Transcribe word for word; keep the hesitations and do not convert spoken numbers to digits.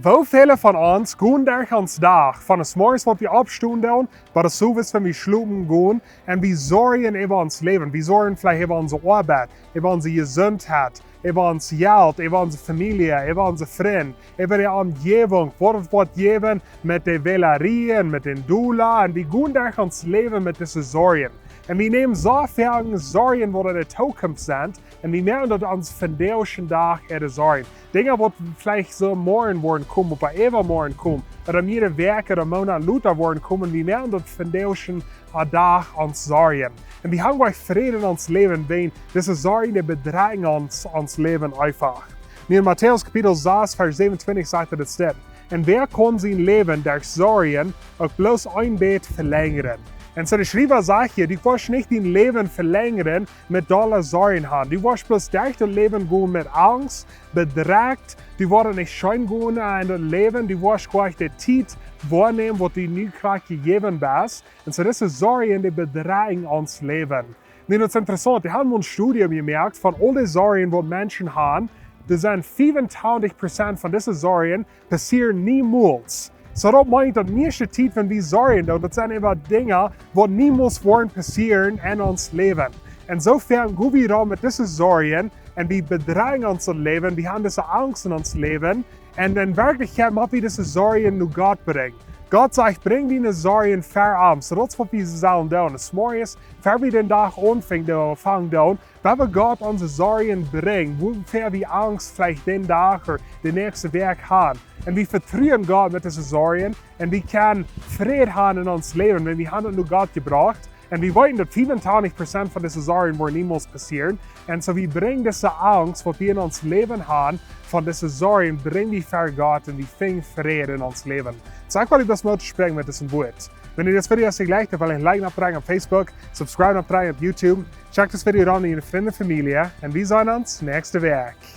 Woo väle von ons gonen derch ons Dach, von de Morjes waut wie oppstonen doonen, bat de Owents wan wie schlopen gonen, un wie sorjen äwa ons Läwen. Wie sorjen veleicht äwa onse Oabeit, äwa onse Jesuntheit, äwa ons Jelt, äwa onse Famielje, äwa onse Frind, äwa de Omjäwunk, waut et woat jäwen met de Wälarien, met dän Dola, un wie gonen derch ons Läwen met dise Sorjen. Un wie nämen soo väl Sorjen waut enne Tookunft sent, un wie moakjen daut ons vondoagschen Dach äare Sorjen. Dinja waut veleicht soo morjen woaren komen, oba äwamorjen komen, ooda mea Wäakj ooda Moonat lota woaren komen, wie moakjen daut vondoagschen Dach ons Sorjen. Un wie haben goanich Fräd en ons Läwen, wiels dise Sorjen, dee bedrekjen ons, ons Läwen eefach. Nu en Matäus Kapitel sas, Varsch säwenuntwintich sajcht et dit: Un wäa kaun sien Läwen derch Sorjen uk bloos een bät velenjren? Un soo de Schriewa sajcht hia, du kaust nich dien Läwen velenjren met dolle Sorjen haben. Du woascht bloos derch daut Läwen gonen met Angst, bedrekjt. Du woascht nich scheen gonen en daut Läwen. Du woascht goanich de Tiet woanämen waut die nu krakjt jejäft es. Un soo dise Sorjen, dee bedrekjen ons Läwen. Nu, daut es interessaunt. Dee haben een Studium jemoakt von aul de Sorjen waut Menschen haben. Doa sent fiefuntachentich Prozent von dise Sorjen passieren niemols. Soo daut meent daut mieeschte Tiet wan wie sorjen doonen, daut sent äwa Dinja waut niemols woaren passieren en ons Läwen. Un soo foaken go wie dan met dise Sorjen un wie bedrekjen ons Läwen, wie haben dise Angst en ons Läwen. Un en Werkjlichkjeit mott wie dise Sorjen no Gott brinjen. Gott sajcht: Brinj diene Sorjen ver am. Soo daut es waut wie sellen doonen. Des Morjes, ver wie dän Dach aunfangen doo-, fangen doonen, wan wie Gott onse Sorjen brinjen, woo väl wie Angst veleicht dän Dach ooda de näakjste Wäakj haben. Un wie vetruen Gott met dise Sorjen un wie kjennen Fräd haben en ons Läwen, wan wie haben et no Gott jebrocht. Un wie weeten daut fiefuntachentich Prozent von dise Sorjen woaren niemols passieren. Un soo wie brinjen dise Angst waut wie en ons Läwen haben, von dise Sorjen brinjen wie ver Gott un wie finjen Fräd en ons Läwen. Soo ekj well die daut Moot sprinjen met dise Wieed. Wan die dit Video jlikjt, dan well die een Like oppdrekjen opp Facebook, subscribe oppdrekjen opp YouTube. Check dit Video dan met diene Frind un Famielje un wie seenen ons näakjste Wäakj.